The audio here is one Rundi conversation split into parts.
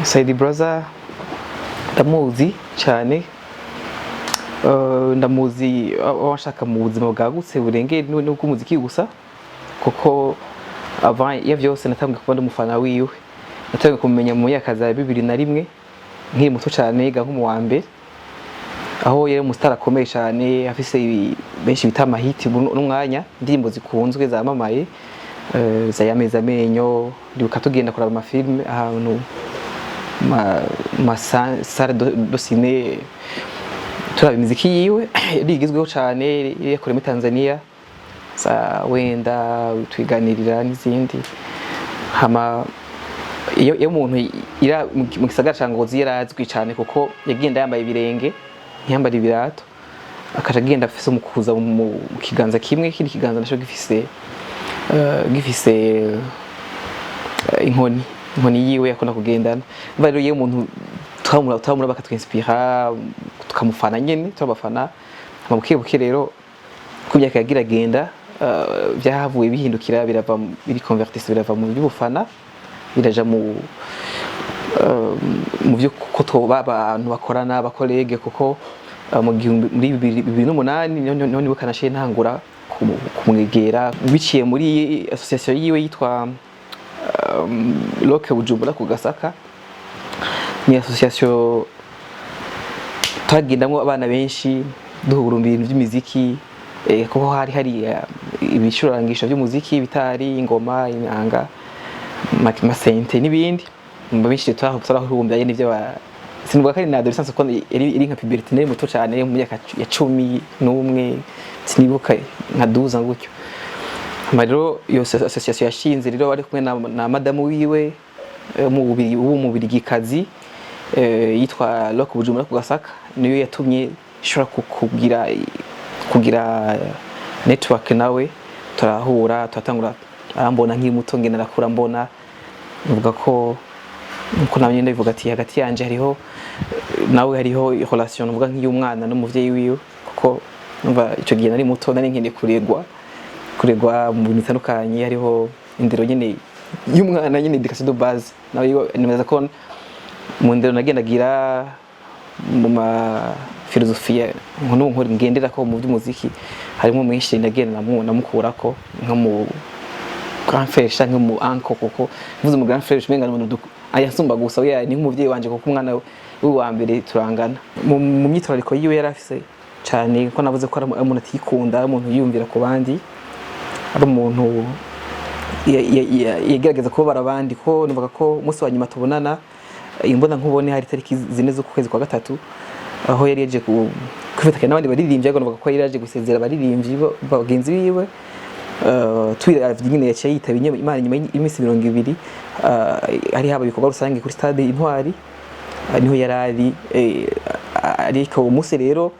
Saidi Brother ndamuzi cyane. Ndamuzi washaka mu buzima bwagutse burengeye n'ubw'umuziki gusa, kuko avant ya vyose natangiye kuba ndi umufana wiwe. Natangiye kumenya mu myaka za 2001, nkiri muto cyane, yiga nko mu wa mbere, aho yari umustar akomeye cyane, afise benshi bita amahiti n'umwanya, indirimbo zikunzwe zamamaye, za Yameza Amenyo. Ndibuka tugenda kuraba amafilme ahantu ma salle de ciné, turaba imiziki yiwe yari igezweho cyane, yari yakorewe muri Tanzania, za Wenda Twiganirira n'izindi. Hama iyo umuntu ira mu gisagara ca Ngozi yarazwi cyane, kuko yagenda yambaye ibirenge, ntiyambara ibirato, akaja agenda afise umukuza mu kiganza kimwe, ikindi kiganza naco gifise inkoni yiwe yakunda kugendana. Umva rero, iyo umuntu twamura bakatwinspira, tukamufana nyene, turabafana. Hama buke buke rero, uko imyaka yagira agenda, vyahavuye bihindukira, birava biri convertisse, birava mu by'ubufana, biraja mu byo ko twoba abantu bakorana, abacollègues, kuko mu gihumbi muri 2008 niho nibuka naciye ntangura kumwegera biciye muri association yiwe yitwa Loke Bujumbura ku Gasaka. Ni association twagendamwo abana benshi, duhurumba ibintu by'imiziki, kuko hari ibicurangisho by'umuziki bitari ingoma, inanga, masente n'ibindi. Mu benshi turahurumbya nyene ivyo sinuvuga ko ari na adolescence, kuko yari iri nka puberté, nari muto cyane, mu myaka ya 11, sinibuka, nka 12 gutyo. Hama rero iyo association yashinze rero bari kumwe na madamu wiwe, w'umubirigikazi, yitwa Lok Bujumbura ku Gasaka, niyo yatumye ishobora kugira network nawe. Turahura, turatangura, arambona nkiri muto, ngenda narakura mbona. Mvuga ko nkuko nawe nyene bivuga ati hagati yanje hariho nawe hariho relation, nuvuga nk'iy'umwana n'umuvyeyi wiwe, kuko numva ico gihe nari muto, nari nkeneye kuregwa mu bintu bitandukanye, hariho indero nyene y'umwana nyene, éducation de base. Nawe nemeza ko mu ndero nagendagira mu ma philosophie nkuru nkuru ngendera ko mu by'umuziki, harimo mwinshi nagenda namukurako nko mu grand frère canke mu uncle, kuko mvuze mu grand frère umenga n'umuntu ayansumba gusa, oya, ni nk'umuvyeyi wanje, kuko umwana we wa mbere turangana. Mu myitwarariko yiwe yari afise cane, ko navuze ko ari umuntu atikunda, ari umuntu yiyumvira ku bandi, ari umuntu yagerageza kubabara abandi, ko numvaga ko umunsi wa nyuma tubonana imbona nkubone hari tariki 4 z'ukwezi kwa gatatu, aho yari yaje kwifatanya n'abandi baririmbyi, ariko numvaga ko yari yaje gusezera abaririmbyi bagenzi biwe. Twiravye nyine yaciye yitaba Imana inyuma y'iminsi 20. Hari haba ibikorwa rusange kuri stade Intwari, niho yari ari. Ariko uwo munsi rero,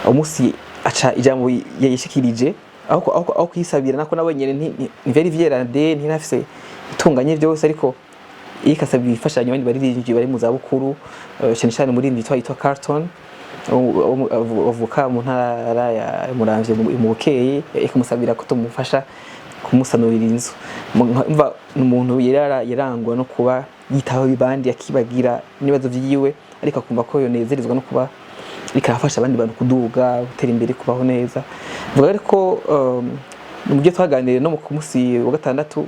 umunsi aca ijambo yayishikirije aho kwisabira, nako nawe nyene ntivyari vyerade, ntirafise itunganye vyose, ariko ikasabira imfashanyo abandi baririmbyi bari mu zabukuru, cyane cyane umuririmbyi yitwa Carlton, avuka mu ntara ya Muramvya mu Bukeye, ikamusabira ko tumufasha kumusanurira inzu. Umva, ni umuntu yarangwa no kuba yitaho ibandi, akibagira n'ibibazo vyiwe, ariko akumva ko yonezerezwa no kuba ariko arafasha abandi bantu kuduga, gutera imbere, kubaho neza. Mvuga ariko mu byo twaganiriye no ku munsi wa gatandatu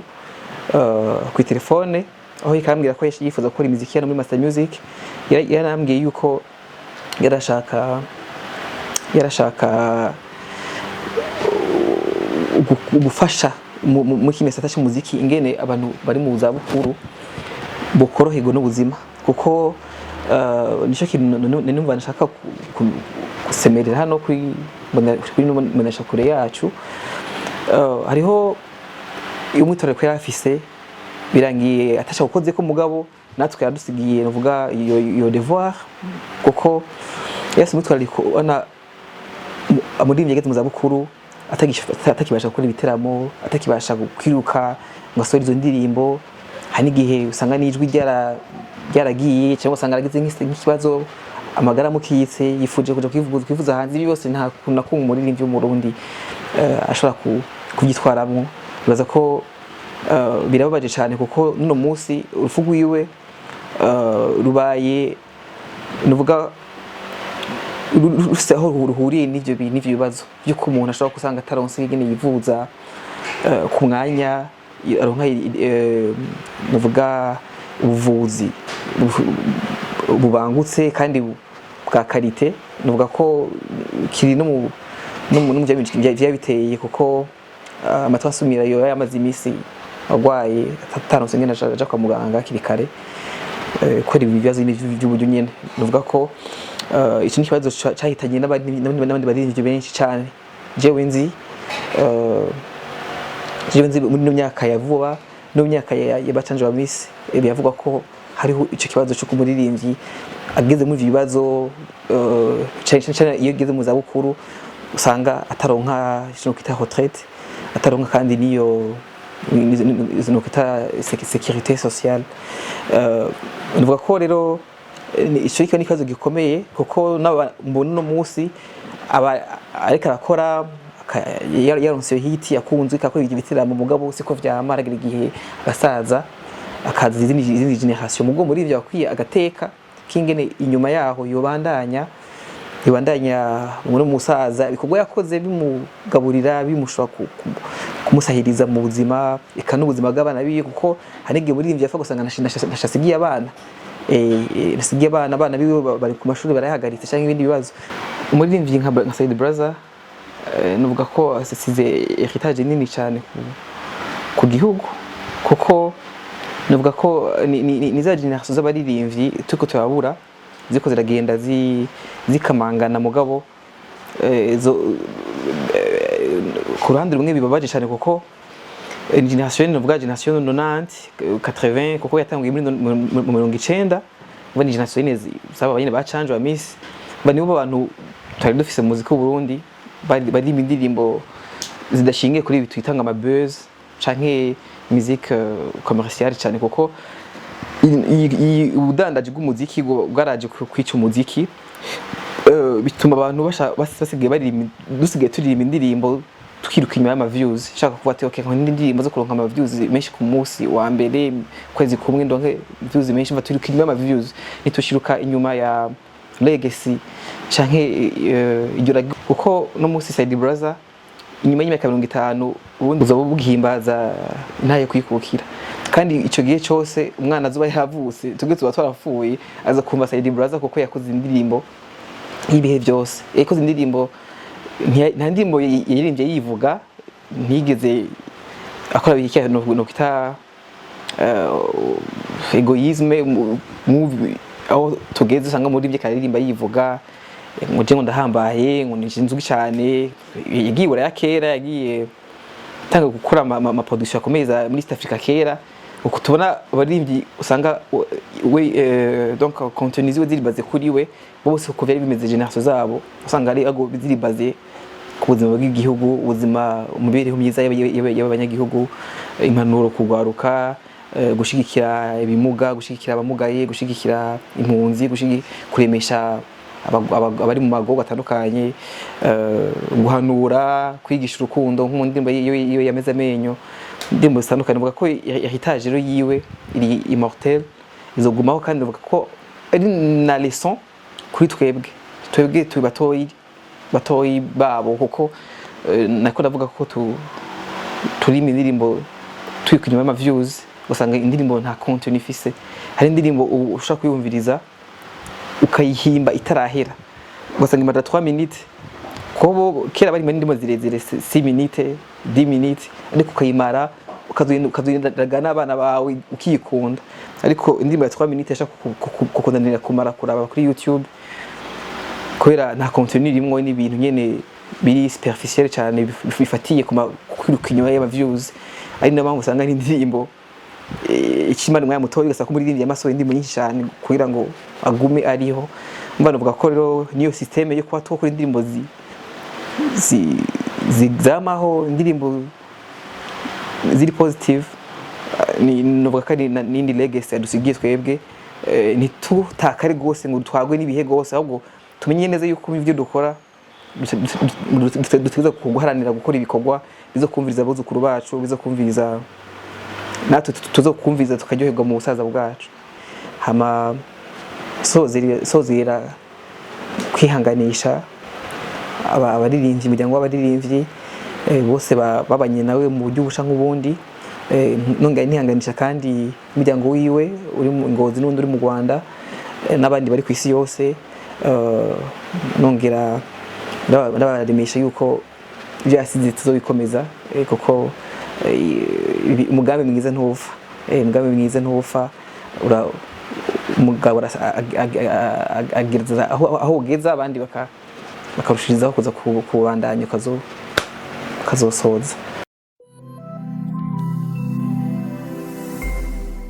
ku telefone, aho ikambwira ko yifuza gukora imiziki hano muri Master Music, yarambwiye yuko yarashaka gufasha muri kino gisata cy'umuziki, ingene abantu bari mu zabukuru bokoroherwa n'ubuzima, kuko nicyo kintu numva nshaka gusemerera hano kuri mboneshakure yacu. Hariho umwitorero yari afise, birangiye atasha gukoze ko, mugabo natwe yadusigiye nuvuga iyo devoir, kuko yasi umwitwarariko ubona umuririmbyi ageze mu zabukuru, atakibasha gukora ibiteramo, atakibasha kwiruka ngo asohore izo ndirimbo. Hari n'igihe usanga n'ijwi ryaragiye, cyangwa usanga aragize nk'ikibazo, amagara amukitse, yifuje kuja kwivuza hanze. Ibi byose nta kuntu na kumwe umuririmbyi w'Umurundi ashobora kubyitwaramwo. Bibaza ko birababaje cyane, kuko n'uno munsi urupfu rwiwe Rubaye nuvuga rufise aho ruhuriye n'ivyo bibazo by'uko umuntu ashobora gusanga ataronse ingene yivuza ku mwanya, aronka nuvuga ubuvuzi bubangutse kandi bwa qualité. Nuvuga ko kiri no mu vyabiteye, kuko amatwi asumira yo yamaze imisi agwaye, ataronse ingene aja kwa muganga hakiri kare, kubera ibi bibazo by'uburyo nyene. Nuvuga ko iki ni ikibazo cahitanye n'abandi baririmbyi benshi cane jewe nzi muri ino myaka ya vuba no mu myaka ya bacanje ba misi. Biravugwa ko hariho ico kibazo cyo kumuririmbyi ageze muri ivyo bibazo, cane cane iyo ageze mu zabukuru, usanga ataronka ikintu kita retraite, ataronka kandi niyo izo kwita sécurité sociale. Nuvuga ko rero ico ni ikibazo gikomeye, kuko mbona uno munsi aba ariko arakora, yaronse iyo hit, akunzwe, akakora ibiteramo, mugabo siko vyama. Aragira igihe agasaza, akaza izindi génération. Mugo muri ivyo akwiye agateka kingene inyuma yaho yobandanya muri musaza ibikorwa yakoze bimugaburira, bimushobora kumusahiriza mu buzima, eka n'ubuzima bw'abana biwe, kuko hari igihe umuririmbyi yapfa gusanga ntashasigiye abana, nasigiye abana biwe bari ku mashuri barayahagaritse, cyangwa ibindi bibazo. Umuririmbyi nka Said Brother, nuvuga ko asize héritage nini cyane ku gihugu, kuko nuvuga ko ni za génération z'abaririmbyi turiko turabura, ziko ziragenda zikamangana. Mugabo ku ruhande rumwe bibabaje cyane, kuko ni génération, nuvuga génération 90, 80, kuko yatanguye muri mu 90. Ubu ni génération nyene zaba nyene bacanje ba miss ba, nibo bantu twari dufise mu muziki w'u Burundi baririmba indirimbo zidashingiye kuri ibi twita ngo ama buzz canke musique commerciale cyane, kuko ubudandaji bw'umuziki bwaraje kwica umuziki. Bituma abantu basigaye baririmba, dusigaye turirimba indirimbo tukiruka inyuma y'ama views. Shaka kuvuga ati: "Okay, nkora indirimbo zo kuronka ama views menshi ku munsi wa mbere, kwezi kumwe ndonke views menshi." Mva twiruka inyuma y'ama views, ntitushiruka inyuma ya legacy canke iryo ragi, kuko no munsi Said Brother inyuma y'imyaka 50 ubundi uzoba bugihimbaza ntaye kwikukira. Kandi ico gihe cose umwana azoba yavutse, twebwe tuba twarapfuye, aza kumva Said Brother, kuko yakoze indirimbo y'ibihe byose. Yakoze indirimbo, nta ndirimbo yaririmbye yivuga, ntiyigeze akora iki no kwita égoïsme. Aho tugeze usanga muri byo karirimba yivuga ngo je ngo ndahambaye, ngo ni inzwi cyane. Yagiye Buraya kera, yagiye tanga gukora ama production akomeye muri East Africa kera. Uko tubona abaririmbyi usanga we donc contenu ziwe ziri basées kuri we bose, uko vyari bimeze génération zabo, usanga ari ago ziri basées ku buzima bw'igihugu, ubuzima, imibereho myiza y'abanyagihugu, impanuro kugwaruka, gushigikira ibimuga, gushigikira abamugaye, gushigikira impunzi, kuremesha abari mu magogo atandukanye, guhanura, kwigisha urukundo nko mu ndirimbo yiwe yameze amenyo, indirimbo zitandukanye. Mvuga ko héritage rero yiwe iri immortel, izogumaho. Kandi mvuga ko ari na leçon kuri twebwe turi batoyi batoyi babo, kuko nako ndavuga ko turimo indirimbo turi inyuma y'ama views, usanga indirimbo nta contenu ifise. Hari indirimbo ubu ushobora kuyumviriza ukayihimba itarahera, ugasanga imara 3 minutes, ko kera bari indirimbo zirezire, 6 minutes, 10 minutes, ariko ukayimara ukazogendaga n'abana bawe ukiyikunda. Ariko indirimbo ya 3 minutes yashaka kukunanira kumara kuraba kuri YouTube, kubera nta contenu irimwo, n'ibintu nyene biri superficiel cyane, bifatiye ku kwiruka inyuma y'ama views. Ari nayo mpamvu usanga n'indirimbo ikimara umwanya mutoya, ugasanga ko umuririmbyi yamasohoye indirimbo nyinshi cyane kugira ngo agume ariho. Mba navuga ko rero niyo système yo kuba twakora indirimbo zamaho, indirimbo ziri positive, ni novuga ko ari n'indi legacy yadusigiye twebwe. Ntitutakare rwose ngo dutwarwe n'ibihe rwose, ahubwo tumenye neza yuko ibyo dukora dutegerezwa guharanira gukora ibikorwa bizokumviriza abuzukuru bacu, bizokumviriza natwe, tuzokumviriza tukaryoherwa mu busaza bwacu. Hama sozera kwihanganisha abaririmbyi, umuryango w'abaririmbyi bose babanye nawe mu buryo busha nk'ubundi. Nongera nihanganisha kandi umuryango wiwe uri mu Ngozi n'undi uri mu Rwanda, n'abandi bari ku isi yose. Nongera ndabaremesha yuko ibyo yasize tuzobikomeza, kuko umugambi mwiza ntuwupfa. Umugambi mwiza ntuwupfa. Umugabo agereza aho ugeza, abandi bakarushirizaho kuza kubandanya ukazosoza.